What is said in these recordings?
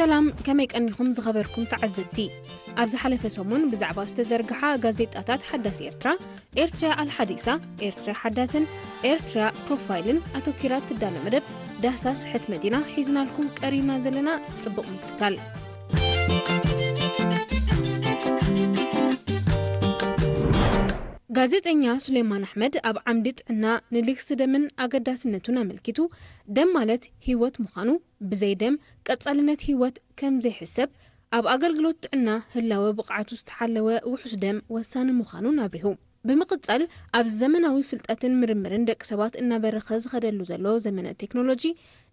ሰላም፣ ከመይ ቀኒኹም ዝኸበርኩም ተዓዘብቲ? ኣብ ዝሓለፈ ሰሙን ብዛዕባ ዝተዘርግሓ ጋዜጣታት ሓዳስ ኤርትራ፣ ኤርትርያ ኣልሓዲሳ፣ ኤርትርያ ሓዳስን ኤርትርያ ፕሮፋይልን ኣተኪራ እትዳሎ መደብ ዳህሳስ ሕትመት ኢና ሒዝናልኩም ቀሪብና ዘለና። ጽቡቕ ምክትታል። ጋዜጠኛ ሱሌማን ኣሕመድ ኣብ ዓምዲ ጥዕና ንልግሲ ደምን ኣገዳስነቱን ኣመልኪቱ፣ ደም ማለት ህይወት ምዃኑ፣ ብዘይ ደም ቀጻልነት ህይወት ከም ዘይሕሰብ፣ ኣብ ኣገልግሎት ጥዕና ህላወ ብቕዓቱ ዝተሓለወ ውሑስ ደም ወሳኒ ምዃኑን ኣብሪሁ። ብምቕጻል፣ ኣብ ዘመናዊ ፍልጠትን ምርምርን ደቂ ሰባት እናበረኸ ዝኸደሉ ዘሎ ዘመነ ቴክኖሎጂ፣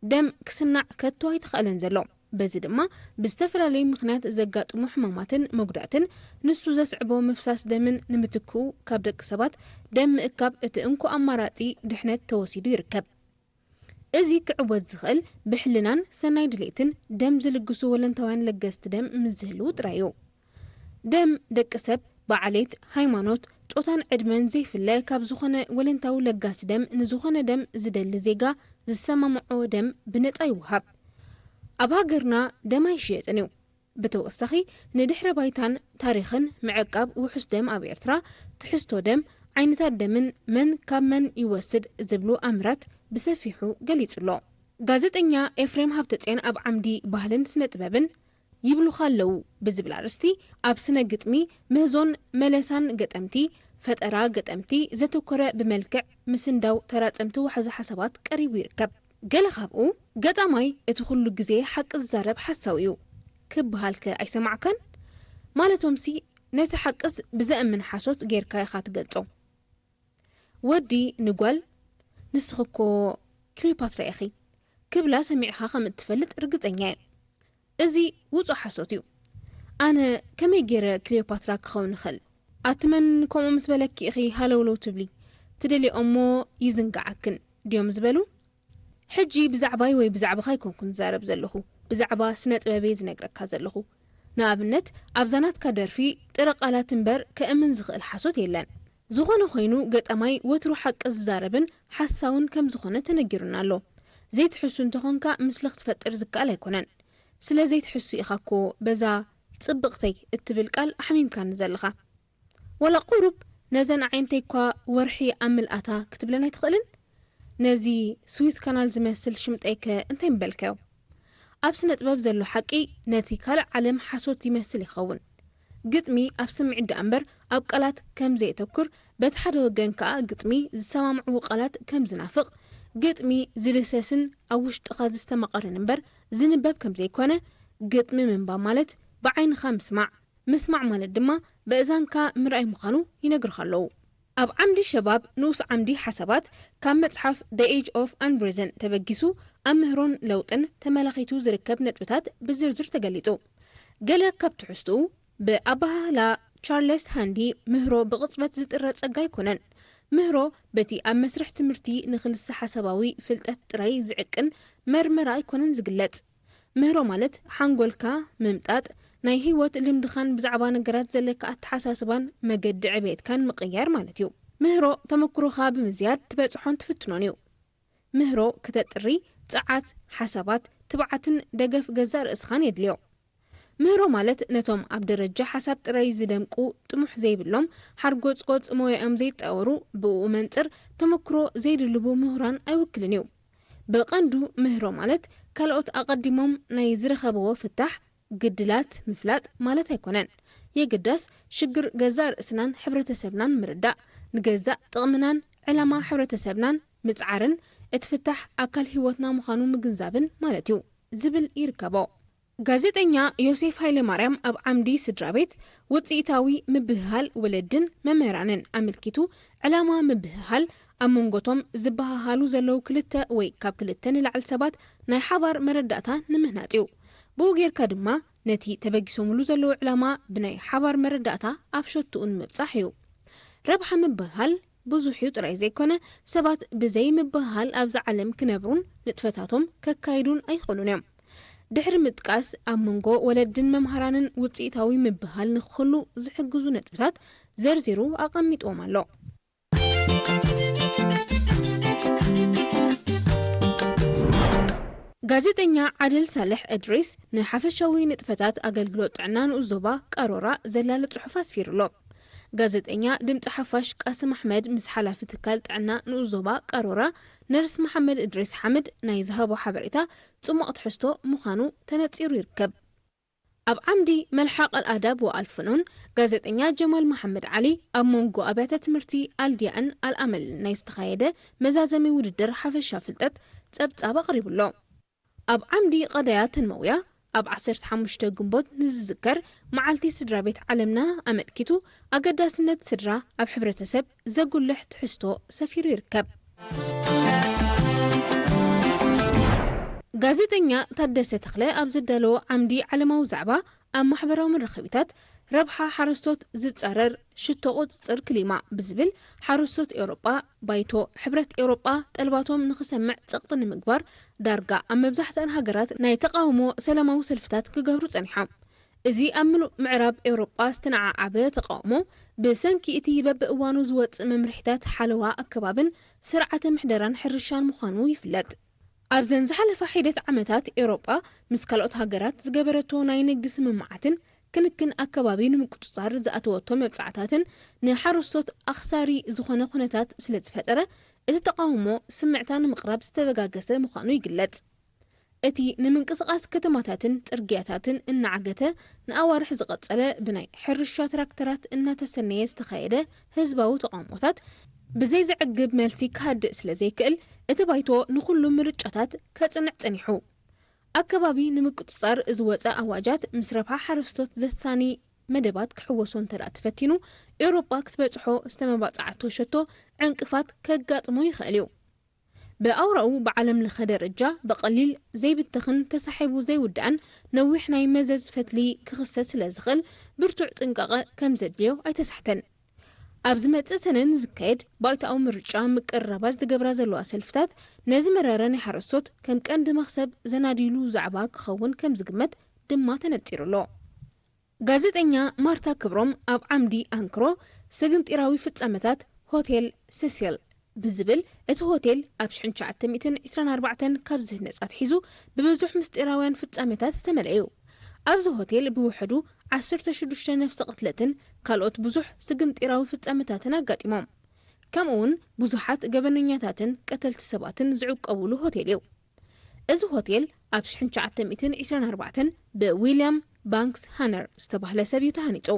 ደም ክስናዕ ከቶ ኣይተኸእለን ዘሎ። በዚ ድማ ብዝተፈላለዩ ምኽንያት ዘጋጥሙ ሕማማትን መጉዳእትን፣ ንሱ ዘስዕቦ ምፍሳስ ደምን ንምትክኡ ካብ ደቂ ሰባት ደም ምእካብ እቲ እንኮ ኣማራጺ ድሕነት ተወሲዱ ይርከብ። እዚ ክዕወት ዝኽእል ብሕልናን ሰናይ ድሌትን ደም ዝልግሱ ወለንታውያን ለገስቲ ደም ምስ ዝህልዉ ጥራይ እዩ። ደም ደቂ ሰብ ብዓሌት፣ ሃይማኖት፣ ጾታን ዕድመን ዘይፍለ ካብ ዝኾነ ወለንታዊ ለጋሲ ደም ንዝኾነ ደም ዝደሊ ዜጋ ዝሰማምዖ ደም ብነጻ ይወሃብ። ኣብ ሃገርና ደም ኣይሽየጥን እዩ። ብተወሳኺ ንድሕረ ባይታን ታሪኽን ምዕቃብ ውሑስ ደም ኣብ ኤርትራ፣ ትሕዝቶ ደም፣ ዓይነታት ደምን መን ካብ መን ይወስድ ዝብሉ ኣምራት ብሰፊሑ ገሊጹ ኣሎ። ጋዜጠኛ ኤፍሬም ሃብተጽዮን ኣብ ዓምዲ ባህልን ስነ ጥበብን ይብሉኻ ኣለዉ ብዝብል ኣርእስቲ ኣብ ስነ ግጥሚ፣ ምህዞን መለሳን ገጠምቲ፣ ፈጠራ ገጠምቲ ዘተኮረ ብመልክዕ ምስንዳው ተራጸምቲ ዋሕዚ ሓሳባት ቀሪቡ ይርከብ። ገለ ካብኡ፣ ገጣማይ እቲ ኩሉ ግዜ ሓቂ ዝዛረብ ሓሳዊ እዩ ክበሃልከ ኣይሰማዕካን? ማለቶምሲ ነቲ ሓቅስ ብዘእምን ሓሶት ጌርካ ኢኻ ትገልጾ። ወዲ ንጓል፣ "ንስኺ እኮ ክሊዮፓትራ ኢኺ" ክብላ ሰሚዕኻ ከም እትፈልጥ ርግጸኛ እየ። እዚ ውጹእ ሓሶት እዩ። ኣነ ከመይ ገይረ ክሊዮፓትራ ክኸውን እኽእል? ኣቲ መን ከምኡ ምስ በለኪ ኢኺ ሃለውለው ትብሊ? ትደልዮ እሞ ይዝንግዓክን ድዮም ዝበሉ? ሕጂ ብዛዕባይ ወይ ብዛዕባኻ ኣይኮንኩን ዝዛረብ ዘለኹ፣ ብዛዕባ ስነ ጥበብ እየ ዝነግረካ ዘለኹ። ንኣብነት፣ ኣብዛ ናትካ ደርፊ ጥረ ቃላት እምበር ከእምን ዝኽእል ሓሶት የለን። ዝኾነ ኮይኑ፣ ገጣማይ ወትሩ ሓቂ ዝዛረብን ሓሳውን ከም ዝኾነ ተነጊሩና ኣሎ። ዘይትሕሱ እንተኾንካ፣ ምስሊ ክትፈጥር ዝከኣል ኣይኮነን። ስለ ዘይትሕሱ ኢኻ እኮ በዛ ጽብቕተይ እትብል ቃል ኣሕሚምካኒ ዘለኻ። ወላ ቁሩብ ነዘን ኣዒንተይ እኳ ወርሒ ኣብ ምልኣታ ክትብለን ኣይትኽእልን? ነዚ ስዊዝ ካናል ዝመስል ሽምጠይከ እንታይ ምበልካዮ? ኣብ ስነ ጥበብ ዘሎ ሓቂ ነቲ ካልእ ዓለም ሓሶት ይመስል ይኸውን። ግጥሚ ኣብ ስምዒት ደኣ እምበር ኣብ ቃላት ከም ዘየተኩር፣ በቲ ሓደ ወገን ከኣ ግጥሚ ዝሰማምዕዎ ቃላት ከም ዝናፍቕ፣ ግጥሚ ዝድህሰስን ኣብ ውሽጥኻ ዝስተማቐርን እምበር ዝንበብ ከም ዘይኮነ፣ ግጥሚ ምንባብ ማለት ብዓይንኻ ምስማዕ፣ ምስማዕ ማለት ድማ በእዛንካ ምርኣይ ምዃኑ ይነግርኻ ኣለዉ። ኣብ ዓምዲ ሸባብ ንኡስ ዓምዲ ሓሳባት ካብ መጽሓፍ The Age of Unreason ተበጊሱ ኣብ ምህሮን ለውጥን ተመላኺቱ ዝርከብ ነጥብታት ብዝርዝር ተገሊጹ። ገለ ካብ ትሕዝትኡ ብኣበሃህላ ቻርለስ ሃንዲ ምህሮ ብቕጽበት ዝጥረ ጸጋ ኣይኮነን። ምህሮ በቲ ኣብ መስርሕ ትምህርቲ ንኽልሰ ሓሳባዊ ፍልጠት ጥራይ ዝዕቅን መርመራ ኣይኮነን ዝግለጽ። ምህሮ ማለት ሓንጎልካ ምምጣጥ፣ ናይ ህይወት ልምድኻን ብዛዕባ ነገራት ዘለካ ኣተሓሳስባን መገዲ ዕብየትካን ምቕያር ማለት እዩ። ምህሮ ተመክሮኻ ብምዝያድ ትበጽሖን ትፍትኖን እዩ። ምህሮ ክተጥሪ ጸዓት፣ ሓሳባት፣ ትብዓትን ደገፍ ገዛእ ርእስኻን የድልዮ። ምህሮ ማለት ነቶም ኣብ ደረጃ ሓሳብ ጥራይ ዝደምቁ፣ ጥሙሕ ዘይብሎም፣ ሓርጎጽጎጽ ሞያኦም ዘይጻወሩ፣ ብእኡ መንጽር ተመክሮ ዘይድልቡ ምሁራን ኣይውክልን እዩ። ብቐንዱ ምህሮ ማለት ካልኦት ኣቐዲሞም ናይ ዝረኸብዎ ፍታሕ ግድላት ምፍላጥ ማለት ኣይኮነን። የግዳስ ሽግር ገዛእ ርእስናን ሕብረተሰብናን ምርዳእ፣ ንገዛእ ጥቕምናን ዕላማ ሕብረተሰብናን ምጽዓርን እቲ ፍታሕ ኣካል ህይወትና ምዃኑ ምግንዛብን ማለት እዩ ዝብል ይርከቦ። ጋዜጠኛ ዮሴፍ ሃይለማርያም ኣብ ዓምዲ ስድራ ቤት ውጽኢታዊ ምብህሃል ወለድን መምህራንን ኣመልኪቱ፣ ዕላማ ምብህሃል ኣብ መንጎቶም ዝበሃሃሉ ዘለዉ ክልተ ወይ ካብ ክልተ ንላዕሊ ሰባት ናይ ሓባር መረዳእታ ንምህናጽ እዩ። ብኡ ጌርካ ድማ ነቲ ተበጊሶምሉ ዘለዉ ዕላማ ብናይ ሓባር መረዳእታ ኣብ ሸትኡ ንምብጻሕ እዩ። ረብሓ ምብህሃል ብዙሕ እዩ ጥራይ ዘይኮነ፣ ሰባት ብዘይ ምብህሃል ኣብዚ ዓለም ክነብሩን ንጥፈታቶም ከካይዱን ኣይኽእሉን እዮም። ድሕሪ ምጥቃስ፣ ኣብ መንጎ ወለድን መምሃራንን ውጽኢታዊ ምብህሃል ንክህሉ ዝሕግዙ ነጥብታት ዘርዚሩ ኣቐሚጥዎም ኣሎ። ጋዜጠኛ ዓደል ሳልሕ እድሪስ ንሓፈሻዊ ንጥፈታት ኣገልግሎት ጥዕና ንኡስ ዞባ ቃሮራ ዘላሊ ጽሑፍ ኣስፊሩ ኣሎ። ጋዜጠኛ ድምጺ ሓፋሽ ቃስም ኣሕመድ ምስ ሓላፊ ትካል ጥዕና ንኡስ ዞባ ቃሮራ ነርስ መሓመድ እድሪስ ሓምድ ናይ ዝሃቦ ሓበሬታ ጽሙቕ ትሕዝቶ ምዃኑ ተነጺሩ ይርከብ። ኣብ ዓምዲ መልሓቕ ኣልኣዳብ ወኣልፍኑን ጋዜጠኛ ጀማል መሓመድ ዓሊ ኣብ መንጎ ኣብያተ ትምህርቲ ኣልዲያእን ኣልኣመልን ናይ ዝተኻየደ መዛዘሚ ውድድር ሓፈሻ ፍልጠት ጸብጻብ ኣቕሪቡ ኣሎ። ኣብ ዓምዲ ቀዳያት ተንመውያ ኣብ ዓሰርተ ሓሙሽተ ግንቦት ንዝዝከር መዓልቲ ስድራ ቤት ዓለምና ኣመልኪቱ ኣገዳስነት ስድራ ኣብ ሕብረተሰብ ዘጉልሕ ትሕዝቶ ሰፊሩ ይርከብ። ጋዜጠኛ ታደሰ ተኽለ ኣብ ዘዳለዎ ዓምዲ ዓለማዊ ዛዕባ ኣብ ማሕበራዊ መራኸቢታት ረብሓ ሓረስቶት ዝጻረር ሽቶ ቁጽጽር ክሊማ ብዝብል ሓረስቶት ኤውሮጳ ባይቶ ሕብረት ኤውሮጳ ጠልባቶም ንኽሰምዕ ጸቕጢ ንምግባር ዳርጋ ኣብ መብዛሕትኣን ሃገራት ናይ ተቓውሞ ሰላማዊ ሰልፍታት ክገብሩ ጸኒሖም። እዚ ኣብ ምሉእ ምዕራብ ኤውሮጳ ዝተነዓዓበ ተቓውሞ ብሰንኪ እቲ በብእዋኑ ዝወጽእ መምርሒታት ሓለዋ ኣከባብን ስርዓተ ምሕደራን ሕርሻን ምዃኑ ይፍለጥ። ኣብዘን ዝሓለፋ ሒደት ዓመታት ኤውሮጳ ምስ ካልኦት ሃገራት ዝገበረቶ ናይ ንግዲ ስምምዓትን ክንክን ኣከባቢ ንምቁጽጻር ዝኣተወቶ መብጻዕታትን ንሓረስቶት ኣኽሳሪ ዝኾነ ኩነታት ስለ ዝፈጠረ እቲ ተቓውሞ ስምዕታ ንምቕራብ ዝተበጋገሰ ምዃኑ ይግለጽ። እቲ ንምንቅስቓስ ከተማታትን ጽርግያታትን እናዓገተ ንኣዋርሕ ዝቐጸለ ብናይ ሕርሻ ትራክተራት እናተሰነየ ዝተኻየደ ህዝባዊ ተቓውሞታት ብዘይ ዘዕግብ መልሲ ክሃድእ ስለ ዘይክእል እቲ ባይቶ ንኹሉ ምርጫታት ከጽንዕ ጸኒሑ። ኣከባቢ ንምቁጽጻር ዝወጸ ኣዋጃት ምስ ረብሓ ሓረስቶት ዘሳኒ መደባት ክሕወሶ እንተ ደኣ ተፈቲኑ ኤውሮጳ ክትበጽሖ ዝተመባጽዓቶ ሸቶ ዕንቅፋት ከጋጥሞ ይኽእል እዩ። ብኣውራኡ ብዓለም ለኸ ደረጃ ብቐሊል ዘይብተኽን ተሳሒቡ ዘይውዳእን ነዊሕ ናይ መዘዝ ፈትሊ ክኽሰት ስለ ዝኽእል ብርቱዕ ጥንቃቐ ከም ዘድልዮ ኣይተሳሕተን። ኣብ ዝመጽእ ሰነ ንዝካየድ ባይቶኣዊ ምርጫ ምቅርራባት ዝገብራ ዘለዋ ሰልፍታት ነዚ መረረ ናይ ሓረስቶት ከም ቀንዲ መኽሰብ ዘናድይሉ ዛዕባ ክኸውን ከም ዝግመት ድማ ተነጺሩ ኣሎ። ጋዜጠኛ ማርታ ክብሮም ኣብ ዓምዲ ኣንክሮ ስግንጢራዊ ፍጻመታት ሆቴል ሴሲል ብዝብል እቲ ሆቴል ኣብ ሽሕን ትሽዓተ ሚእትን ዕስራን ኣርባዕተን ካብ ዝህነጽ ኣትሒዙ ብብዙሕ ምስጢራውያን ፍጻመታት ዝተመልአ እዩ። ኣብዚ ሆቴል ብውሕዱ ዓሰርተ ሽዱሽተ ነፍሲ ቅትለትን ካልኦት ብዙሕ ስግንጢራዊ ፍጻመታትን ኣጋጢሞም። ከምኡውን ብዙሓት ገበነኛታትን ቀተልቲ ሰባትን ዝዕቀቡሉ ሆቴል እዩ። እዚ ሆቴል ኣብ ሽሕን ትሽዓተ ሚእትን ዕስራን ኣርባዕተን ብዊልያም ባንክስ ሃነር ዝተባህለ ሰብ እዩ ተሃኒጹ።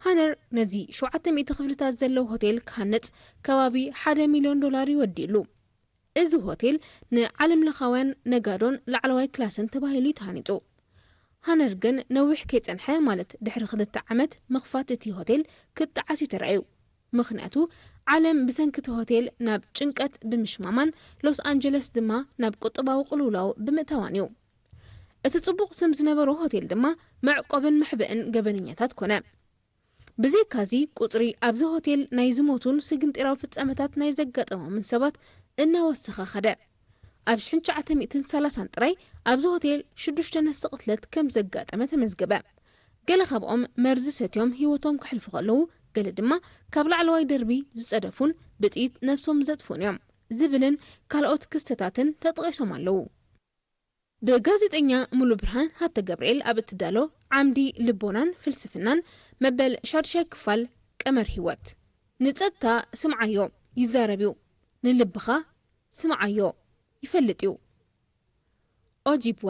ሃነር ነዚ ሸውዓተ ሚእቲ ክፍልታት ዘለዎ ሆቴል ክሃንጽ ከባቢ ሓደ ሚልዮን ዶላር እዩ ወዲእሉ። እዚ ሆቴል ንዓለምለኻውያን ነጋዶን ላዕለዋይ ክላስን ተባሂሉ እዩ ተሃኒጹ። ሃነር ግን ነዊሕ ከይጸንሐ፣ ማለት ድሕሪ ክልተ ዓመት ምኽፋት እቲ ሆቴል ክጠዓስ እዩ ተራእዩ። ምኽንያቱ፣ ዓለም ብሰንኪ እቲ ሆቴል ናብ ጭንቀት ብምሽማማን ሎስ ኣንጀለስ ድማ ናብ ቁጠባዊ ቅልውላው ብምእታዋን እዩ። እቲ ጽቡቕ ስም ዝነበሮ ሆቴል ድማ መዕቆብን መሕብእን ገበነኛታት ኮነ። ብዘይካዚ፣ ቁጽሪ ኣብዚ ሆቴል ናይ ዝሞቱን ስግንጢራዊ ፍጻመታት ናይ ዘጋጠሞምን ሰባት እናወሰኸ ኸደ። ኣብ ሽሕን ትሽዓተ ሚእትን ሰላሳን ጥራይ ኣብዚ ሆቴል ሽዱሽተ ነፍሲ ቅትለት ከም ዘጋጠመ ተመዝገበ። ገለ ካብኦም መርዚ ሰትዮም ህይወቶም ከሕልፉ ከለዉ፣ ገለ ድማ ካብ ላዕለዋይ ደርቢ ዝጸደፉን ብጥይት ነብሶም ዘጥፍኡን እዮም ዝብልን ካልኦት ክስተታትን ተጠቒሶም ኣለዉ። ብጋዜጠኛ ሙሉ ብርሃን ሃብተ ገብርኤል ኣብ እትዳሎ ዓምዲ ልቦናን ፍልስፍናን መበል ሻድሻይ ክፋል ቀመር ህይወት። ንጸጥታ ስምዓዮ፣ ይዛረብ እዩ። ንልብኻ ስምዓዮ፣ ይፈልጥ እዩ። ኦጂብወ።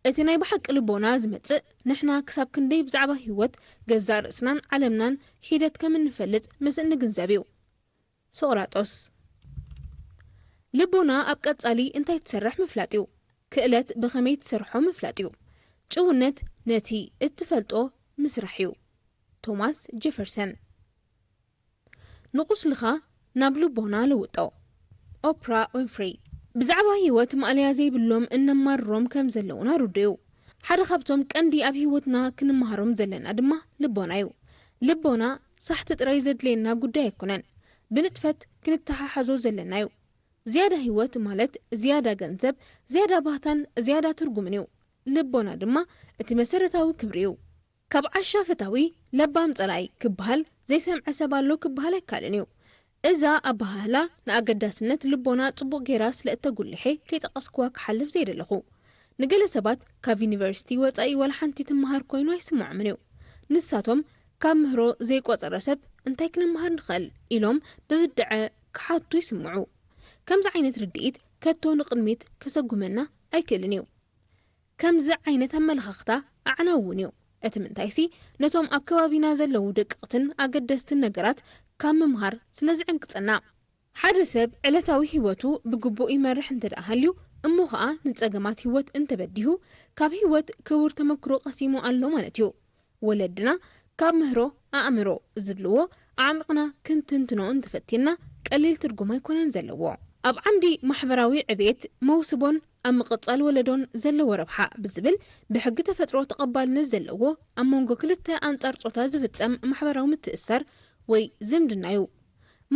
እቲ ናይ ብሓቂ ልቦና ዝመጽእ፣ ንሕና ክሳብ ክንደይ ብዛዕባ ህይወት፣ ገዛእ ርእስናን ዓለምናን ሒደት ከም እንፈልጥ ምስ እንግንዘብ እዩ። ሶቅራጦስ። ልቦና ኣብ ቀጻሊ እንታይ ትሰርሕ ምፍላጥ እዩ። ክእለት ብኸመይ ትሰርሖ ምፍላጥ እዩ። ጭውነት ነቲ እትፈልጦ ምስራሕ እዩ። ቶማስ ጀፈርሰን። ንቁስልኻ ናብ ልቦና ለውጦ። ኦፕራ ዊንፍሪ። ብዛዕባ ህይወት ማእለያ ዘይብሎም እነማርሮም ከም ዘለዉና ርዱእ እዩ። ሓደ ካብቶም ቀንዲ ኣብ ህይወትና ክንመሃሮም ዘለና ድማ ልቦና እዩ። ልቦና ሳሕቲ ጥራይ ዘድልየና ጉዳይ ኣይኮነን። ብንጥፈት ክንተሓሓዞ ዘለና እዩ። ዝያዳ ህይወት ማለት ዝያዳ ገንዘብ፣ ዝያዳ ባህታን ዝያዳ ትርጉምን እዩ። ልቦና ድማ እቲ መሰረታዊ ክብሪ እዩ። ካብ ዓሻ ፈታዊ ለባም ጸላኢ ክበሃል ዘይሰምዐ ሰብ ኣሎ ክበሃል ኣይከኣልን እዩ። እዛ ኣበሃህላ ንኣገዳስነት ልቦና ጽቡቕ ጌራ ስለ እተጉልሐ ከይጠቐስክዋ ክሓልፍ ዘይደለኹ። ንገለ ሰባት ካብ ዩኒቨርሲቲ ወጻኢ ዋላ ሓንቲ ትመሃር ኮይኑ ኣይስምዖምን እዩ። ንሳቶም ካብ ምህሮ ዘይቆጸረ ሰብ እንታይ ክንመሃር ንኽእል ኢሎም ብብድዐ ክሓቱ ይስምዑ። ከምዚ ዓይነት ርድኢት ከቶ ንቕድሚት ከሰጉመና ኣይክእልን እዩ። ከምዚ ዓይነት ኣመለኻኽታ ኣዕናዊ እውን እዩ። እቲ ምንታይሲ ነቶም ኣብ ከባቢና ዘለዉ ደቀቕትን ኣገደስትን ነገራት ካብ ምምሃር ስለ ዝዕንቅጸና። ሓደ ሰብ ዕለታዊ ህይወቱ ብግቡእ ይመርሕ እንተ ደኣ ሃልዩ፣ እሞ ኸኣ ንጸገማት ህይወት እንተበዲሁ፣ ካብ ህይወት ክቡር ተመክሮ ቀሲሙ ኣሎ ማለት እዩ። ወለድና ካብ ምህሮ ኣእምሮ ዝብልዎ ኣዕሚቕና ክንትንትኖ እንተፈቲንና ቀሊል ትርጉም ኣይኮነን ዘለዎ። ኣብ ዓምዲ ማሕበራዊ ዕቤት መውስቦን ኣብ ምቕጻል ወለዶን ዘለዎ ረብሓ ብዝብል ብሕጊ ተፈጥሮ ተቐባልነት ዘለዎ ኣብ መንጎ ክልተ ኣንጻር ጾታ ዝፍጸም ማሕበራዊ ምትእስሳር ወይ ዝምድና እዩ።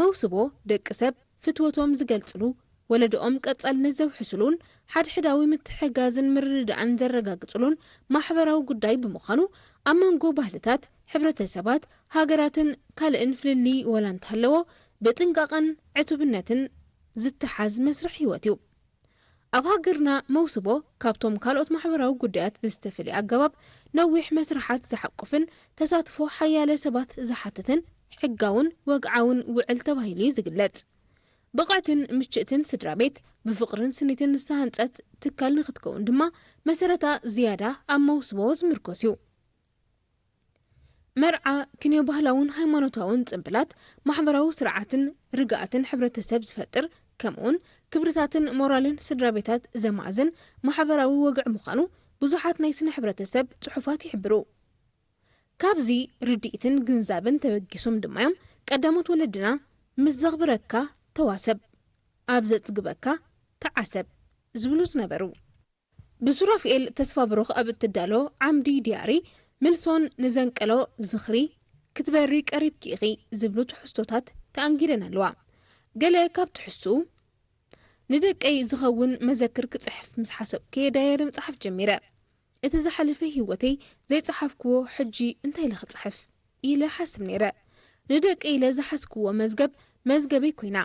መውስቦ ደቂ ሰብ ፍትወቶም ዝገልጽሉ፣ ወለዶኦም ቀጻልነት ዘውሕስሉን ሓድሕዳዊ ምትሕጋዝን ምርድዳእን ዘረጋግጽሉን ማሕበራዊ ጉዳይ ብምዃኑ ኣብ መንጎ ባህልታት፣ ሕብረተሰባት፣ ሃገራትን ካልእን ፍልልይ ዋላ እንተሃለዎ ብጥንቃቐን ዕቱብነትን ዝተሓዝ መስርሕ ህይወት እዩ። ኣብ ሃገርና መውስቦ ካብቶም ካልኦት ማሕበራዊ ጉዳያት ብዝተፈልየ ኣገባብ ነዊሕ መስርሓት ዝሓቁፍን ተሳትፎ ሓያለ ሰባት ዝሓትትን ሕጋውን ወግዓውን ውዕል ተባሂሉ እዩ ዝግለጽ። ብቕዕትን ምችእትን ስድራ ቤት ብፍቕርን ስኒትን ዝተሃንጸት ትካል ንኽትከውን ድማ መሰረታ ዝያዳ ኣብ መውስቦ ዝምርኮስ እዩ። መርዓ ክንዮ ባህላውን ሃይማኖታውን ጽንብላት ማሕበራዊ ስርዓትን ርግኣትን ሕብረተሰብ ዝፈጥር፣ ከምኡውን ክብርታትን ሞራልን ስድራ ቤታት ዘማእዝን ማሕበራዊ ወግዒ ምዃኑ ብዙሓት ናይ ስነ ሕብረተሰብ ጽሑፋት ይሕብሩ። ካብዚ ርድኢትን ግንዛብን ተበጊሶም ድማ እዮም ቀዳሞት ወለድና "ምስ ዘኽብረካ ተዋሰብ፣ ኣብ ዘጽግበካ ተዓሰብ" ዝብሉ ዝነበሩ። ብሱራፍኤል ተስፋብሩኽ ኣብ እትዳሎ ዓምዲ ዲያሪ ምልሶን ንዘንቀሎ ዝኽሪ "ክትበሪ ቀሪብኪ ኢኺ" ዝብሉ ትሕዝቶታት ተኣንጊደን ኣለዋ። ገለ ካብ ትሕዝትኡ፣ "ንደቀይ ዝኸውን መዘክር ክጽሕፍ ምስ ሓሰብኩ እየ ዳየሪ ምጽሓፍ ጀሚረ። እቲ ዝሓለፈ ህይወተይ ዘይጸሓፍክዎ ሕጂ እንታይ ኢለ ክጽሕፍ?" ኢለ ሓስብ ነይረ። ንደቀይ ኢለ ዝሓዝክዎ መዝገብ መዝገበይ ኮይና፣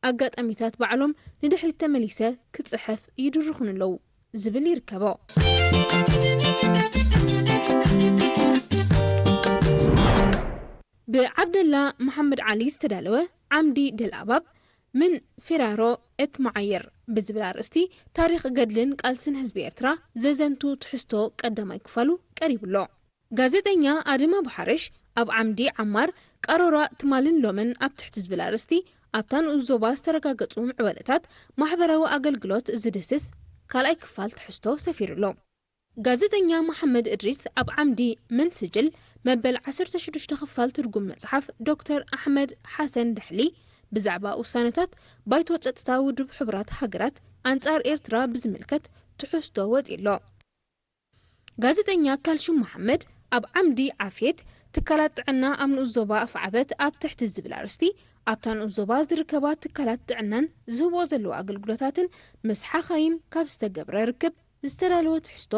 ኣጋጣሚታት ባዕሎም ንድሕሪት ተመሊሰ ክጽሕፍ ይድርኹኒ ኣለዉ ዝብል ይርከቦ። ብዓብደላ መሓመድ ዓሊ ዝተዳለወ ዓምዲ ደልኣባብ "ምን ፊራሮ እት መዓየር" ብዝብል ኣርእስቲ ታሪኽ ገድልን ቃልስን ህዝቢ ኤርትራ ዘዘንቱ ትሕዝቶ ቀዳማይ ክፋሉ ቀሪቡ ኣሎ። ጋዜጠኛ ኣደም ኣቡሓረሽ ኣብ ዓምዲ ዓማር "ቀሮራ ትማልን ሎምን" ኣብ ትሕቲ ዝብል ኣርእስቲ ኣብታ ንኡስ ዞባ ዝተረጋገጹ ምዕባለታት ማሕበራዊ ኣገልግሎት ዝድህስስ ካልኣይ ክፋል ትሕዝቶ ሰፊሩ ኣሎ። ጋዜጠኛ መሓመድ እድሪስ ኣብ ዓምዲ "ምን ስጅል" መበል ዓሰርተ ሽዱሽተ ክፋል ትርጉም መጽሓፍ ዶክተር ኣሕመድ ሓሰን ደሕሊ ብዛዕባ ውሳነታት ባይቶ ጸጥታ ውድብ ሕቡራት ሃገራት ኣንጻር ኤርትራ ብዝምልከት ትሕዝቶ ወጺኡ ኣሎ። ጋዜጠኛ ካልሹም መሓመድ ኣብ ዓምዲ "ዓፍየት ትካላት ጥዕና ኣብ ንኡስ ዞባ ኣፍዓበት" ኣብ ትሕቲ ዝብል ኣርእስቲ ኣብታ ንኡስ ዞባ ዝርከባ ትካላት ጥዕናን ዝህብኦ ዘለዋ ኣገልግሎታትን ምስ ሓኻይም ካብ ዝተገብረ ርክብ ዝተዳለወ ትሕዝቶ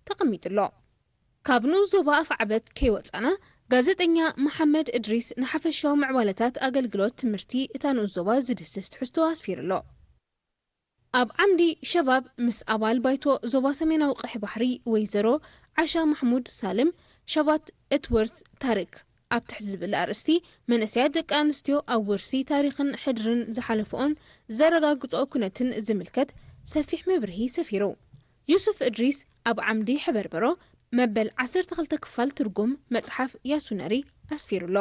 ተቐሚጡ ኣሎ። ካብ ንኡስ ዞባ ኣፍዓበት ከይወጻና፣ ጋዜጠኛ መሓመድ እድሪስ ንሓፈሻዊ ምዕባለታት ኣገልግሎት ትምህርቲ እታ ንኡስ ዞባ ዝድህስስ ትሕዝቶ ኣስፊሩ ኣሎ። ኣብ ዓምዲ ሸባብ ምስ ኣባል ባይቶ ዞባ ሰሜናዊ ቀይሕ ባሕሪ ወይዘሮ ዓሻ ማሕሙድ ሳልም "ሸባት እት ወርስ ታሪክ" ኣብ ትሕቲ ዝብል ኣርእስቲ መንእሰያት ደቂ ኣንስትዮ ኣብ ውርሲ ታሪኽን ሕድርን ዝሓለፈኦን ዘረጋግጾ ኩነትን ዝምልከት ሰፊሕ መብርሂ ሰፊሩ። ዩሱፍ እድሪስ ኣብ ዓምዲ ሕበርበሮ መበል ዓሰርተ ክልተ ክፋል ትርጉም መጽሓፍ ያሱነሪ ኣስፊሩ ኣሎ።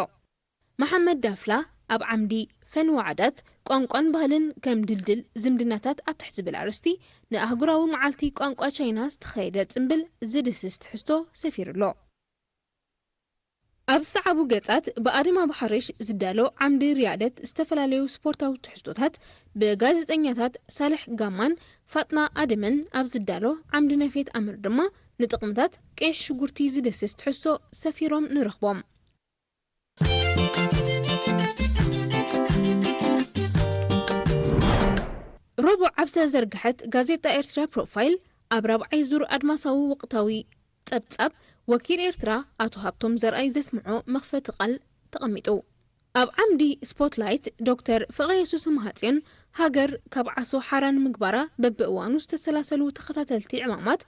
መሓመድ ዳፍላ ኣብ ዓምዲ ፈን ወዓዳት ቋንቋን ባህልን ከም ድልድል ዝምድናታት ኣብ ትሕቲ ዝብል ኣርእስቲ ንኣህጉራዊ መዓልቲ ቋንቋ ቻይና ዝተኻየደ ጽምብል ዝድህስስ ትሕዝቶ ሰፊሩ ኣሎ። ኣብ ዝሰዓቡ ገጻት ብኣደም ኣቡሓረሽ ዝዳሎ ዓምዲ ሪያደት ዝተፈላለዩ ስፖርታዊ ትሕዝቶታት ብጋዜጠኛታት ሳልሕ ጋማን ፋጥና ኣደምን ኣብ ዝዳሎ ዓምዲ ነፌት ኣምር ድማ ንጥቕምታት ቀይሕ ሽጉርቲ ዝድህስስ ትሕዝቶ ሰፊሮም ንረኽቦም። ረቡዕ ኣብ ዝተዘርግሐት ጋዜጣ ኤርትራ ፕሮፋይል ኣብ ራብዓይ ዙር ኣድማሳዊ ወቕታዊ ጸብጻብ ወኪል ኤርትራ ኣቶ ሃብቶም ዘርኣይ ዘስምዖ መኽፈቲ ቃል ተቐሚጡ። ኣብ ዓምዲ ስፖትላይት ዶክተር ፍቕረየሱስ ማሃጽዮን፣ ሃገር ካብ ዓሶ ሓራ ንምግባራ በብእዋኑ ዝተሰላሰሉ ተኸታተልቲ ዕማማት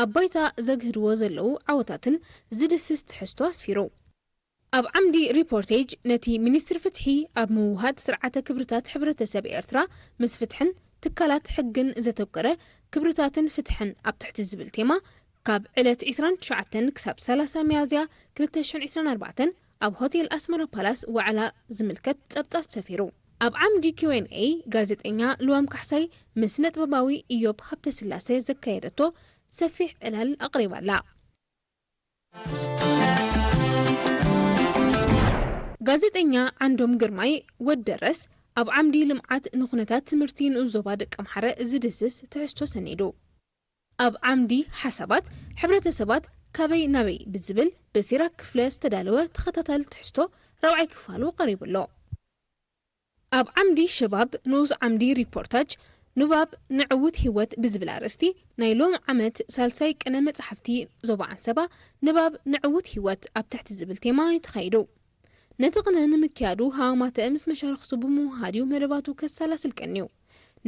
ኣብ ባይታ ዘግህድዎ ዘለዉ ዓወታትን ዝድስስ ትሕዝቶ ኣስፊሩ። ኣብ ዓምዲ ሪፖርቴጅ፣ ነቲ ሚኒስትሪ ፍትሒ ኣብ ምውሃድ ስርዓተ ክብርታት ሕብረተሰብ ኤርትራ ምስ ፍትሕን ትካላት ሕግን ዘተኮረ፣ ክብርታትን ፍትሕን ኣብ ትሕቲ ዝብል ቴማ፣ ካብ ዕለት ዕስራን ትሽዓተን ክሳብ ሰላሳ ሚያዝያ ክልተ ሽሕን ዕስራን ኣርባዕተን ኣብ ሆቴል ኣስመራ ፓላስ ዋዕላ ዝምልከት ጸብጻብ ሰፊሩ። ኣብ ዓምዲ ኪው ኤን ኤ፣ ጋዜጠኛ ልዋም ካሕሳይ ምስ ነጥበባዊ ኢዮብ ሃብተስላሴ ዘካየደቶ ሰፊሕ ዕላል ኣቕሪባ'ላ። ጋዜጠኛ ዓንዶም ግርማይ፣ ወዲ ደረስ፣ ኣብ ዓምዲ ልምዓት ንኹነታት ትምህርቲ ንኡስ ዞባ ደቀምሓረ ዝድህስስ ትሕዝቶ ሰኒዱ። ኣብ ዓምዲ ሓሳባት፣ ሕብረተሰባት ካበይ ናበይ ብዝብል ብሲራክ ክፍለ ዝተዳለወ ተኸታታሊ ትሕዝቶ ራብዓይ ክፋሉ ቀሪቡ ኣሎ። ኣብ ዓምዲ ሸባብ፣ ንኡስ ዓምዲ ሪፖርታጅ፣ ንባብ ንዕዉት ህይወት ብዝብል ኣርእስቲ፣ ናይ ሎም ዓመት ሳልሳይ ቅነ መጻሕፍቲ ዞባ ዓንሰባ፣ ንባብ ንዕዉት ህይወት ኣብ ትሕቲ ዝብል ቴማ እዩ ተኻይዱ። ነቲ ቅነ ንምክያዱ ሃዋማተ ምስ መሻርኽቱ ብምውሃድ እዩ መደባቱ ከሰላስል ቀንዩ።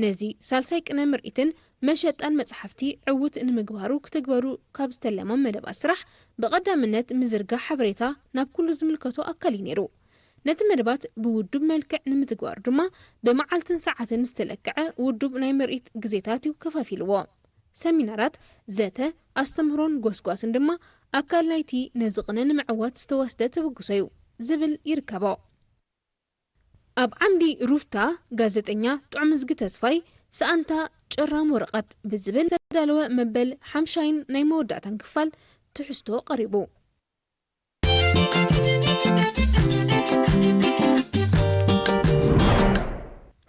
ነዚ ሳልሳይ ቅነ ምርኢትን መሸጣን መጻሕፍቲ ዕዉት ንምግባሩ ክትግበሩ ካብ ዝተለሞም መደባት ስራሕ፣ ብቐዳምነት ምዝርጋሕ ሓበሬታ ናብ ኩሉ ዝምልከቶ ኣካል እዩ ነይሩ። ነቲ መደባት ብውዱብ መልክዕ ንምትግባሩ ድማ፣ ብመዓልትን ሰዓትን ዝተለክዐ ውዱብ ናይ ምርኢት ግዜታት እዩ ከፋፊልዎ። ሰሚናራት፣ ዘተ፣ ኣስተምህሮን ጎስጓስን ድማ ኣካል ናይቲ ነዚ ቅነ ንምዕዋት ዝተወስደ ተበግሶ እዩ ዝብል ይርከቦ። ኣብ ዓምዲ ሩፍታ፣ ጋዜጠኛ ጥዑምዝጊ ተስፋይ፣ ሰኣንታ ጭራም ወረቐት ብዝብል ዝተዳለወ መበል ሓምሻይን ናይ መወዳእታን ክፋል ትሕዝቶ ቀሪቡ።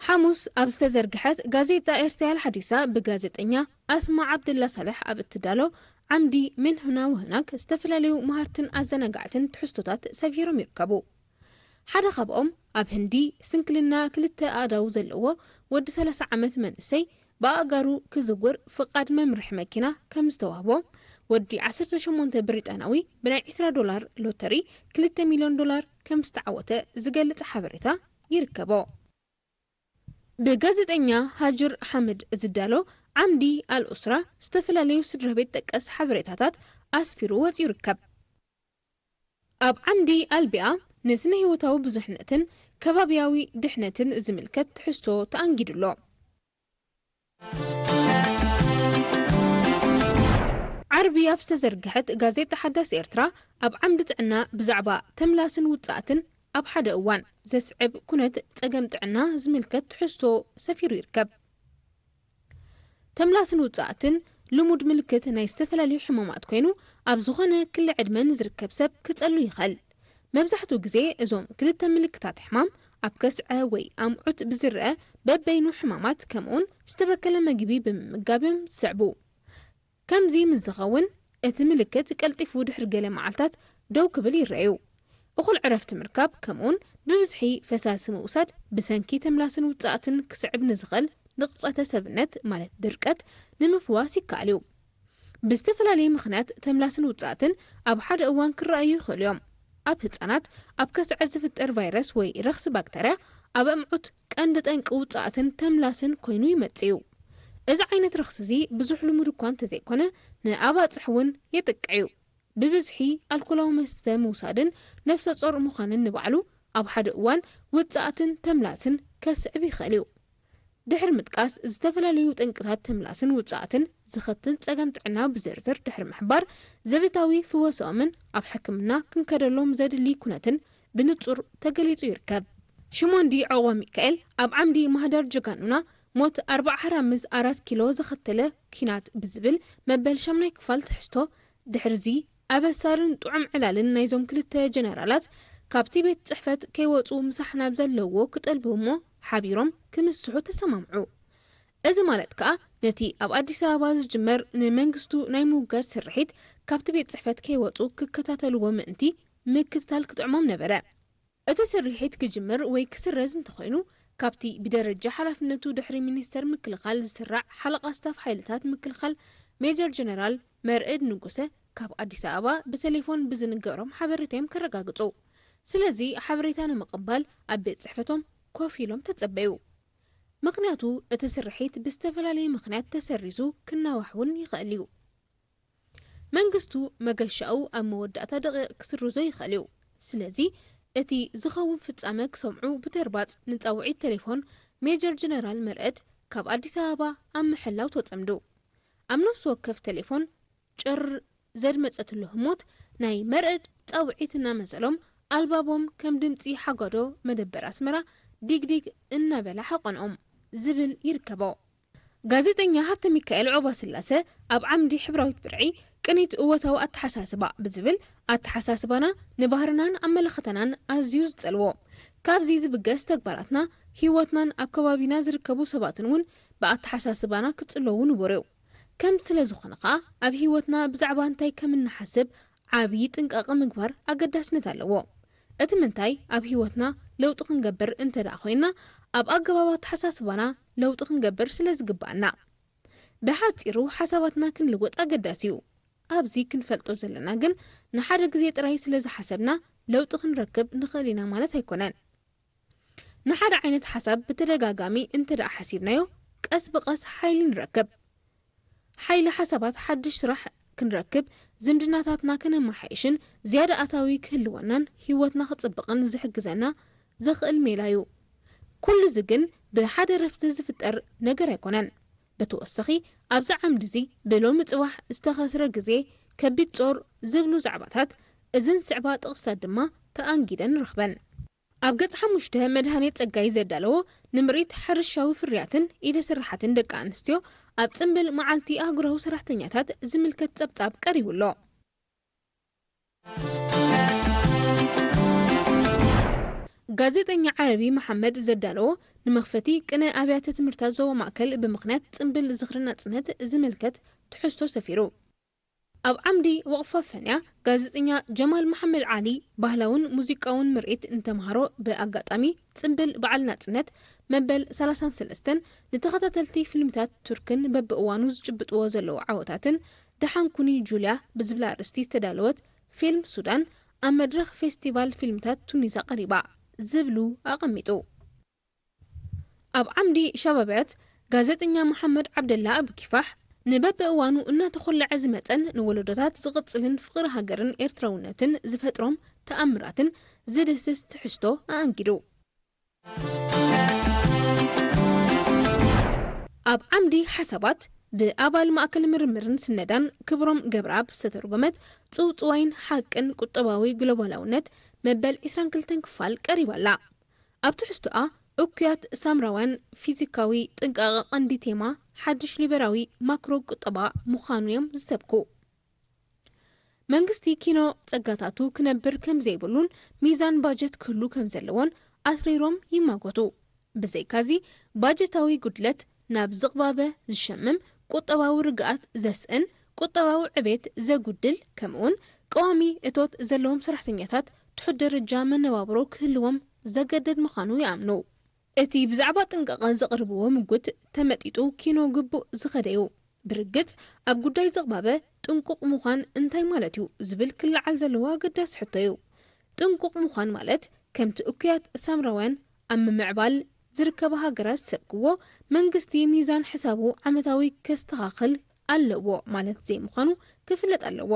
ሓሙስ ኣብ ዝተዘርግሐት ጋዜጣ ኤርትራ ሓዲሳ፣ ብጋዜጠኛ ኣስማ ዓብደላ ሳልሕ ኣብ እትዳሎ ዓምዲ፣ ምን ህና ወህናክ፣ ዝተፈላለዩ መሃርትን ኣዘናጋዕትን ትሕዝቶታት ሰፊሮም ይርከቡ። ሓደ ካብኦም፣ ኣብ ህንዲ ስንክልና ክልተ ኣእዳው ዘለዎ ወዲ ሰላሳ ዓመት መንእሰይ፣ ብኣእጋሩ ክዝውር ፍቓድ መምርሒ መኪና ከም ዝተዋህቦ፣ ወዲ ዓሰርተ ሸሞንተ ብሪጣናዊ ብናይ ዕስራ ዶላር ሎተሪ ክልተ ሚልዮን ዶላር ከም ዝተዓወተ ዝገልጽ ሓበሬታ ይርከቦ። ብጋዜጠኛ ሃጅር ሓምድ ዝዳሎ ዓምዲ ኣልኡስራ፣ ዝተፈላለዩ ስድራ ቤት ጠቀስ ሓበሬታታት ኣስፊሩ ወጺኡ ይርከብ። ኣብ ዓምዲ ኣልቢያ፣ ንስነ ህይወታዊ ብዙሕነትን ከባብያዊ ድሕነትን ዝምልከት ትሕዝቶ ተኣንጊዱ ኣሎ። ዓርቢ ኣብ ዝተዘርግሐት ጋዜጣ ሓዳስ ኤርትራ፣ ኣብ ዓምዲ ጥዕና ብዛዕባ ተምላስን ውጽኣትን ኣብ ሓደ እዋን ዘስዕብ ኩነት ጸገም ጥዕና ዝምልከት ትሕዝቶ ሰፊሩ ይርከብ። ተምላስን ውጽኣትን ልሙድ ምልክት ናይ ዝተፈላለዩ ሕማማት ኮይኑ፣ ኣብ ዝኾነ ክሊ ዕድመ ንዝርከብ ሰብ ክጸሉ ይኽእል። መብዛሕትኡ ግዜ እዞም ክልተ ምልክታት ሕማም ኣብ ከስዐ ወይ ኣምዑት ብዝረአ በበይኑ ሕማማት፣ ከምኡውን ዝተበከለ መግቢ ብምምጋብ እዮም ዝስዕቡ። ከምዚ ምስ ዝኸውን፣ እቲ ምልክት ቀልጢፉ ድሕሪ ገለ መዓልታት ደው ክብል ይረኣዩ። እኹል ዕረፍቲ ምርካብ፣ ከምኡውን ብብዝሒ ፈሳሲ ምውሳድ፣ ብሰንኪ ተምላስን ውጽኣትን ክስዕብ ንዝኽእል ንቕጸተ ሰብነት፣ ማለት ድርቀት፣ ንምፍዋስ ይከኣል እዩ። ብዝተፈላለየ ምኽንያት ተምላስን ውጽኣትን ኣብ ሓደ እዋን ክረኣዩ ይኽእሉ እዮም። ኣብ ህጻናት፣ ኣብ ከስዐ ዝፍጠር ቫይረስ ወይ ረኽሲ ባክተርያ፣ ኣብ ኣምዑት ቀንዲ ጠንቂ ውጽኣትን ተምላስን ኮይኑ ይመጽእ እዩ። እዚ ዓይነት ረኽሲ እዚ ብዙሕ ልሙድ እኳ እንተዘይኮነ፣ ንኣባጽሕ እውን የጥቅዕ እዩ። ብብዝሒ ኣልኮላዊ መስተ ምውሳድን ነፍሰ ጾር ምዃንን ንባዕሉ ኣብ ሓደ እዋን ውጽኣትን ተምላስን ከስዕብ ይኽእል እዩ። ድሕሪ ምጥቃስ ዝተፈላለዩ ጠንቅታት ተምላስን ውጽኣትን ዘኸትል ጸገም ጥዕና ብዝርዝር ድሕሪ ምሕባር፣ ዘቤታዊ ፍወስኦምን ኣብ ሕክምና ክንከደሎም ዘድሊ ኩነትን ብንጹር ተገሊጹ ይርከብ። ሽሞንዲ ዑቕባ ሚካኤል ኣብ ዓምዲ ማህደር ጀጋኑና፣ ሞት ኣርብዓ ሓራ ምስ ኣራት ኪሎ ዘኸተለ ኲናት ብዝብል መበል ሻምናይ ክፋል ትሕዝቶ፣ ድሕርዚ ኣበሳርን ጥዑም ዕላልን ናይዞም ክልተ ጀነራላት፣ ካብቲ ቤት ጽሕፈት ከይወጹ ምሳሕ ናብ ዘለዎ ክጠልቡ እሞ ሓቢሮም ክምስሑ ተሰማምዑ። እዚ ማለት ከኣ ነቲ ኣብ ኣዲስ ኣበባ ዝጅመር ንመንግስቱ ናይ ምውጋድ ስርሒት ካብቲ ቤት ጽሕፈት ከይወጹ ክከታተልዎ ምእንቲ ምክትታል ክጥዕሞም ነበረ። እቲ ስርሒት ክጅምር ወይ ክስረዝ እንተኾይኑ፣ ካብቲ ብደረጃ ሓላፍነቱ ድሕሪ ሚኒስተር ምክልኻል ዝስራዕ ሓለቓ ስታፍ ሓይልታት ምክልኻል ሜጀር ጀነራል መርዕድ ንጉሰ ካብ ኣዲስ ኣበባ ብቴሌፎን ብዝንገሮም ሓበሬታ እዮም ከረጋግጹ። ስለዚ ሓበሬታ ንምቕባል ኣብ ቤት ጽሕፈቶም ኮፍ ኢሎም ተጸበዩ። ምኽንያቱ እቲ ስርሒት ብዝተፈላለየ ምኽንያት ተሰሪዙ ክናዋሕ እውን ይኽእል እዩ። መንግስቱ መገሻኡ ኣብ መወዳእታ ደቂቕ ክስርዞ ይኽእል እዩ። ስለዚ እቲ ዝኸውን ፍጻመ ክሰምዑ ብተርባጽ ንጻውዒት ቴሌፎን ሜጀር ጀነራል መርዕድ ካብ ኣዲስ ኣበባ ኣብ ምሕላው ተጸምዱ። ኣብ ነፍሲ ወከፍ ቴሌፎን ጭር ዘድመጸትሉ ህሞት ናይ መርዕድ ጻውዒት እናመሰሎም ኣልባቦም ከም ድምጺ ሓጓዶ መደበር ኣስመራ ዲግዲግ እናበላ ሓቆንኦም ዝብል ይርከቦ። ጋዜጠኛ ሃብተ ሚካኤል ዑቕባስላሰ ኣብ ዓምዲ ሕብራዊት ብርዒ ቅኒት እወታዊ ኣተሓሳስባ ብዝብል ኣተሓሳስባና ንባህርናን ኣመለኸተናን ኣዝዩ ዝጸልዎ። ካብዚ ዝብገስ ተግባራትና ህይወትናን ኣብ ከባቢና ዝርከቡ ሰባትን እውን ብኣተሓሳስባና ክጽለዉ ንቡር እዩ። ከም ስለ ዝኾነ ኸኣ ኣብ ህይወትና ብዛዕባ እንታይ ከም እንሓስብ ዓብዪ ጥንቃቐ ምግባር ኣገዳስነት ኣለዎ። እቲ ምንታይ ኣብ ህይወትና ለውጢ ክንገብር እንተ ደኣ ኮይንና ኣብ ኣገባብ ኣተሓሳስባና ለውጢ ክንገብር ስለ ዝግብኣና። ብሓጺሩ ሓሳባትና ክንልወጥ ኣገዳሲ እዩ። ኣብዚ ክንፈልጦ ዘለና ግን ንሓደ ግዜ ጥራይ ስለ ዝሓሰብና ለውጢ ክንረክብ ንኽእል ኢና ማለት ኣይኮነን። ንሓደ ዓይነት ሓሳብ ብተደጋጋሚ እንተ ደኣ ሓሲብናዮ ቀስ ብቐስ ሓይሊ ንረክብ። ሓይሊ ሓሳባት ሓድሽ ስራሕ ክንረክብ፣ ዝምድናታትና ከነመሓይሽን ዝያዳ ኣታዊ ክህልወናን ህይወትና ክጽብቕን ዝሕግዘና ዘኽእል ሜላ እዩ። ኩሉ እዚ ግን ብሓደ ረፍቲ ዝፍጠር ነገር ኣይኮነን። ብተወሰኺ ኣብዚ ዓምዲ እዚ ብሎሚ ጽባሕ ዝተኸስረ ግዜ፣ ከቢድ ጾር ዝብሉ ዛዕባታት እዝን ዝስዕባ ጥቕስታት ድማ ተኣንጊደን ንረኽበን። ኣብ ገጽ ሓሙሽተ መድሃኔ ጸጋይ ዘዳለዎ ንምርኢት ሕርሻዊ ፍርያትን ኢደ ስራሓትን ደቂ ኣንስትዮ ኣብ ጽምብል መዓልቲ ኣህጉራዊ ሰራሕተኛታት ዝምልከት ጸብጻብ ቀሪቡ ኣሎ። ጋዜጠኛ ዓረቢ መሓመድ ዘዳለዎ ንመኽፈቲ ቅነ ኣብያተ ትምህርታት ዞባ ማእከል ብምኽንያት ጽምብል ዝኽሪ ናጽነት ዝምልከት ትሕዝቶ ሰፊሩ። ኣብ ዓምዲ ወቕፋ ፈንያ ጋዜጠኛ ጀማል መሓመድ ዓሊ ባህላውን ሙዚቃውን ምርኢት ንተምሃሮ ብኣጋጣሚ ጽምብል በዓል ናጽነት መበል ሰላሳን ሰለስተን ንተኸታተልቲ ፊልምታት ቱርክን በብእዋኑ ዝጭብጥዎ ዘለዉ ዓወታትን ደሓን ኩኒ ጁልያ ብዝብል ኣርእስቲ ዝተዳለወት ፊልም ሱዳን ኣብ መድረኽ ፌስቲቫል ፊልምታት ቱኒዛ ቀሪባ ዝብሉ ኣቐሚጡ። ኣብ ዓምዲ ሸባብያት ጋዜጠኛ መሓመድ ዓብደላ ኣብ ኪፋሕ ንበብእዋኑ እናተኾለዐ ዝመጸን ንወለዶታት ዝቕጽልን ፍቕሪ ሃገርን ኤርትራውነትን ዝፈጥሮም ተኣምራትን ዝድህስስ ትሕዝቶ ኣኣንጊዱ። ኣብ ዓምዲ ሓሳባት ብኣባል ማእከል ምርምርን ስነዳን ክብሮም ገብረኣብ ዝተተርጎመት ጽውጽዋይን ሓቅን ቁጠባዊ ግሎባላውነት መበል ዕስራን ክልተን ክፋል ቀሪባ ኣላ። ኣብ ትሕዝቶኣ እኩያት ሳምራውያን ፊዚካዊ ጥንቃቐ ቀንዲ ቴማ ሓድሽ ሊበራዊ ማክሮ ቁጠባ ምዃኑ እዮም ዝሰብኩ። መንግስቲ ኪኖ ጸጋታቱ ክነብር ከም ዘይብሉን ሚዛን ባጀት ክህሉ ከም ዘለዎን ኣትሪሮም ይማጎቱ። ብዘይካዚ ባጀታዊ ጉድለት ናብ ዝቕባበ ዝሸምም፣ ቁጠባዊ ርግኣት ዘስእን፣ ቁጠባዊ ዕቤት ዘጉድል ከምኡውን ቀዋሚ እቶት ዘለዎም ሰራሕተኛታት ትሑት ደረጃ መነባብሮ ክህልዎም ዘገድድ ምዃኑ ይኣምኑ። እቲ ብዛዕባ ጥንቃቐ ዘቕርብዎ ምጉት ተመጢጡ ኪኖ ግቡእ ዝኸደዩ። ብርግጽ ኣብ ጉዳይ ዘቕባበ ጥንቁቕ ምዃን እንታይ ማለት እዩ ዝብል ክለዓል ዘለዎ ኣገዳሲ ሕቶ እዩ። ጥንቁቕ ምዃን ማለት ከምቲ እኩያት ሳምራውያን ኣብ ምምዕባል ዝርከባ ሃገራት ዝሰብክዎ መንግስቲ ሚዛን ሕሳቡ ዓመታዊ ከስተኻኽል ኣለዎ ማለት ዘይምዃኑ ክፍለጥ ኣለዎ።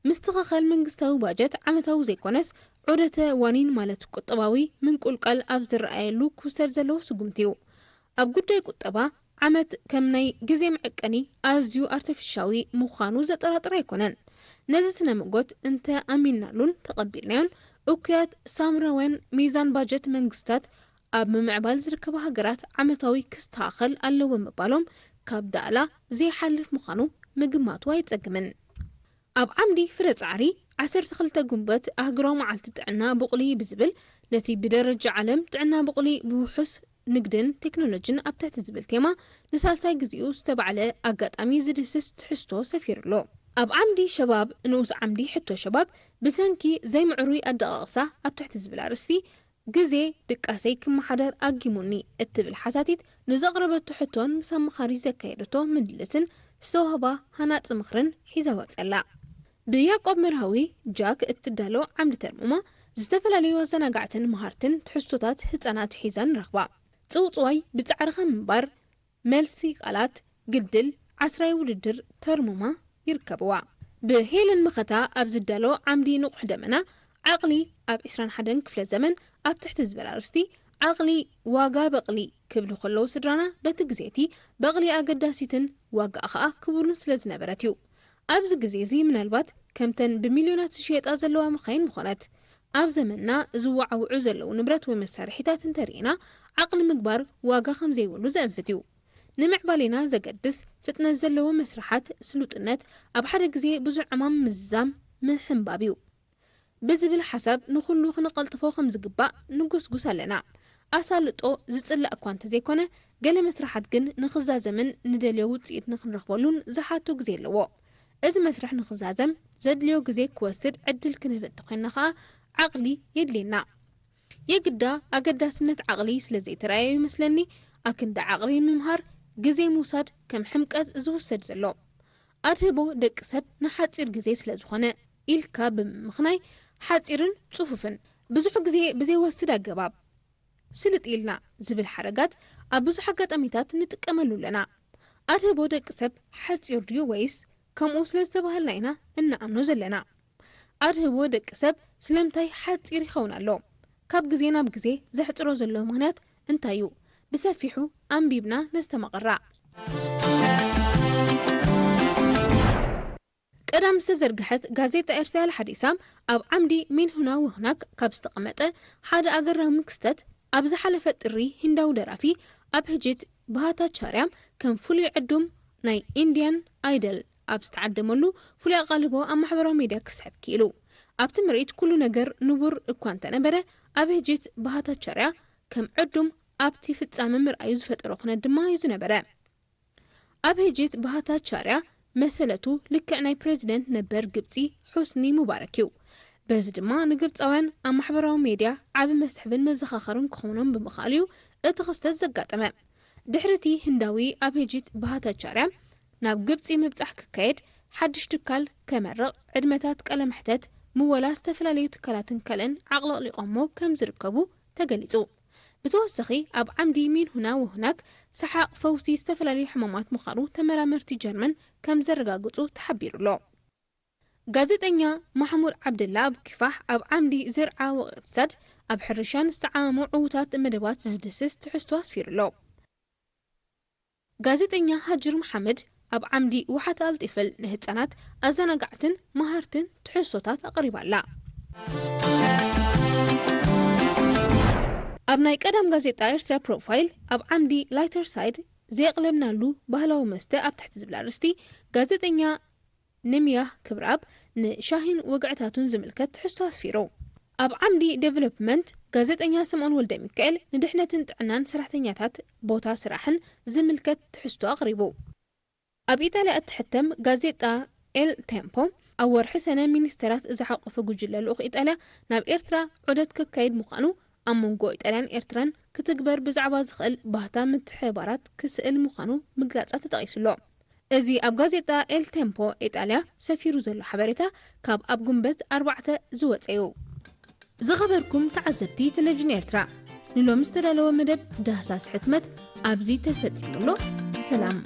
ምስትኻኸል መንግስታዊ ባጀት ዓመታዊ ዘይኮነስ ዑደተ ዋኒን ማለት ቁጠባዊ ምንቁልቃል ኣብ ዝረኣየሉ ክውሰድ ዘለዎ ስጉምቲ እዩ። ኣብ ጉዳይ ቁጠባ ዓመት ከም ናይ ግዜ መዐቀኒ ኣዝዩ ኣርተፊሻዊ ምዃኑ ዘጠራጥር ኣይኮነን። ነዚ ስነ ምጎት እንተ ኣሚንናሉን ተቐቢልናዮን እኩያት ሳምራውያን ሚዛን ባጀት መንግስታት ኣብ ምምዕባል ዝርከባ ሃገራት ዓመታዊ ክስተኻኸል ኣለዎ ምባሎም ካብ ዳእላ ዘይሓልፍ ምዃኑ ምግማቱ ኣይጸግምን። ኣብ ዓምዲ ፍረ ጻዕሪ ዓሰርተ ክልተ ጉንበት ኣህጉራዊ መዓልቲ ጥዕና ቡቕሊ ብዝብል ነቲ ብደረጃ ዓለም ጥዕና ቡቕሊ ብውሑስ ንግድን ቴክኖሎጂን ኣብ ትሕቲ ዝብል ቴማ ንሳልሳይ ግዜኡ ዝተባዕለ ኣጋጣሚ ዝድህስስ ትሕዝቶ ሰፊሩ ኣሎ። ኣብ ዓምዲ ሸባብ ንኡስ ዓምዲ ሕቶ ሸባብ ብሰንኪ ዘይምዕሩይ ኣደቓቕሳ ኣብ ትሕቲ ዝብል ኣርእስቲ ግዜ ድቃሰይ ክመሓደር ኣጊሙኒ እትብል ሓታቲት ንዘቕረበቶ ሕቶን ምስ ኣማኻሪ ዘካየደቶ ምልልስን ዝተዋህባ ሃናጺ ምኽርን ሒዛ ወጺኣላ። ብያቆብ መርሃዊ ጃክ እትዳሎ ዓምዲ ተርሙማ ዝተፈላለዩ ኣዘናጋዕትን መሃርትን ትሕዝቶታት ህጻናት ሒዛ ንረኽባ። ጽውጽዋይ ብጻዕርኻ ምንባር፣ መልሲ ቃላት፣ ግድል፣ ዓስራይ ውድድር ተርሙማ ይርከብዋ። ብሄለን መኸታ ኣብ ዝዳሎ ዓምዲ ንቑሕ ደመና ዓቕሊ ኣብ ዕስራን ሓደን ክፍለ ዘመን ኣብ ትሕቲ ዝበል ኣርእስቲ ዓቕሊ ዋጋ በቕሊ ክብሉ ከለዉ ስድራና በቲ ግዜ እቲ በቕሊ ኣገዳሲትን ዋጋኣ ኸኣ ክቡርን ስለ ዝነበረት እዩ። ኣብዚ ግዜ እዚ ምናልባት ከምተን ብሚልዮናት ዝሽየጣ ዘለዋ መኻይን ምኾነት። ኣብ ዘመንና ዝወዓውዑ ዘለዉ ንብረት ወይ መሳርሒታት እንተርኢና ዓቕሊ ምግባር ዋጋ ከም ዘይብሉ ዘእንፍት እዩ። ንምዕባሌና ዘገድስ ፍጥነት ዘለዎ መስርሓት፣ ስሉጥነት፣ ኣብ ሓደ ግዜ ብዙሕ ዕማም ምዝዛም፣ ምሕንባብ እዩ። ብዝብል ሓሳብ ንኹሉ ክነቐልጥፎ ከም ዝግባእ ንጉስጉስ ኣለና። ኣሳልጦ ዝጽላእ እኳ እንተዘይኮነ፣ ገለ መስርሓት ግን ንኽዛዘምን ንደልዮ ውጽኢት ንኽንረኽበሉን ዝሓቱ ግዜ ኣለዎ። እዚ መስርሕ ንኽዛዘም ዘድልዮ ግዜ ክወስድ ዕድል ክንህብ እንተኾይንና ኸኣ ዓቕሊ የድልየና። የግዳ ኣገዳስነት ዓቕሊ ስለ ዘይተራእዮ ይመስለኒ፣ ኣክንዲ ዓቕሊ ምምሃር ግዜ ምውሳድ ከም ሕምቀት ዝውሰድ ዘሎ። ኣድህቦ ደቂ ሰብ ንሓጺር ግዜ ስለ ዝኾነ ኢልካ ብምምኽናይ ሓጺርን ጽፉፍን ብዙሕ ግዜ ብዘይወስድ ኣገባብ ስልጥ ኢልና ዝብል ሓረጋት ኣብ ብዙሕ ኣጋጣሚታት ንጥቀመሉ ኣለና። ኣድህቦ ደቂ ሰብ ሓጺር ድዩ ወይስ ከምኡ ስለ ዝተባህልና ኢና እንኣምኖ ዘለና? ኣድህቦ ደቂ ሰብ ስለምንታይ ሓጺር ይኸውን ኣሎ? ካብ ግዜ ናብ ግዜ ዘሕጽሮ ዘሎ ምኽንያት እንታይ እዩ? ብሰፊሑ ኣንቢብና ነስተማቕራ። ቀዳም ዝተዘርግሐት ጋዜጣ ኤርትራ ሓዲሳ ኣብ ዓምዲ ሚንሁና ወሁናክ ካብ ዝተቐመጠ ሓደ ኣገራሚ ክስተት፣ ኣብ ዝሓለፈ ጥሪ ሂንዳዊ ደራፊ ኣብ ህጅት ብሃታቻርያ ከም ፍሉይ ዕዱም ናይ ኢንድያን ኣይደል ኣብ ዝተዓደመሉ ፍሉይ ኣቓልቦ ኣብ ማሕበራዊ ሜድያ ክስሕብ ክኢሉ። ኣብቲ ምርኢት ኩሉ ነገር ንቡር እኳ እንተነበረ፣ ኣብ ህጅት ብሃታቻርያ ከም ዕዱም ኣብቲ ፍጻመ ምርኣዩ ዝፈጠሮ ኩነት ድማ እዩ ዝነበረ። ኣብ ህጅት ብሃታቻርያ መሰለቱ ልክዕ ናይ ፕረዚደንት ነበር ግብጺ ሑስኒ ሙባረክ እዩ። በዚ ድማ ንግብጻውያን ኣብ ማሕበራዊ ሜድያ ዓቢ መስሕብን መዘኻኸርን ክኾኖም ብምኽኣሉ እዩ እቲ ክስተት ዘጋጠመ። ድሕሪ እቲ ህንዳዊ ኣብ ህጅት ብሃታቻርያ ናብ ግብጺ ምብጻሕ ክካየድ፣ ሓድሽ ትካል ከመርቕ፣ ዕድመታት፣ ቃለ መሕተት፣ ምወላ ዝተፈላለዩ ትካላትን ካልእን ዓቕለቕሊቖሞ ከም ዝርከቡ ተገሊጹ። ብተወሳኺ ኣብ ዓምዲ ሚን ሁና ወሁናክ ሰሓቕ ፈውሲ ዝተፈላለዩ ሕማማት ምዃኑ ተመራመርቲ ጀርመን ከም ዘረጋግጹ ተሓቢሩ ኣሎ። ጋዜጠኛ ማሕሙድ ዓብደላ ኣብ ኪፋሕ ኣብ ዓምዲ ዘርዓ ወእቅትሳድ ኣብ ሕርሻን ዝተዓማሙ ዕዉታት መደባት ዝድስስ ትሕዝቶ ኣስፊሩ ኣሎ። ጋዜጠኛ ሃጅር መሓመድ ኣብ ዓምዲ ውሓት ኣልጢፈል ንህጻናት ኣዘናጋዕትን መሃርትን ትሕዝቶታት ኣቕሪባ ኣላ። ኣብ ናይ ቀዳም ጋዜጣ ኤርትራ ፕሮፋይል ኣብ ዓምዲ ላይተር ሳይድ ዘየቕለብናሉ ባህላዊ መስተ ኣብ ትሕቲ ዝብል ኣርእስቲ ጋዜጠኛ ነሚያህ ክብረኣብ ንሻሂን ወግዕታቱን ዝምልከት ትሕዝቶ ኣስፊሩ። ኣብ ዓምዲ ዴቨሎፕመንት ጋዜጠኛ ስምኦን ወልደ ሚካኤል ንድሕነትን ጥዕናን ሰራሕተኛታት ቦታ ስራሕን ዝምልከት ትሕዝቶ ኣቕሪቡ። ኣብ ኢጣልያ እትሕተም ጋዜጣ ኤል ቴምፖ ኣብ ወርሒ ሰነ ሚኒስተራት ዝሓቆፈ ጉጅለ ልኡኽ ኢጣልያ ናብ ኤርትራ ዑደት ከካይድ ምዃኑ፣ ኣብ መንጎ ኢጣልያን ኤርትራን ክትግበር ብዛዕባ ዝኽእል ባህታ ምትሕብባራት ክስእል ምዃኑ ምግላጻ ተጠቒሱ ኣሎ። እዚ ኣብ ጋዜጣ ኤል ቴምፖ ኢጣልያ ሰፊሩ ዘሎ ሓበሬታ ካብ ኣብ ጉንበት ኣርባዕተ ዝወጸ እዩ። ዝኸበርኩም ተዓዘብቲ ቴሌቪዥን ኤርትራ፣ ንሎሚ ዝተዳለወ መደብ ዳህሳስ ሕትመት ኣብዚ ተፈጺሙ ኣሎ። ሰላም።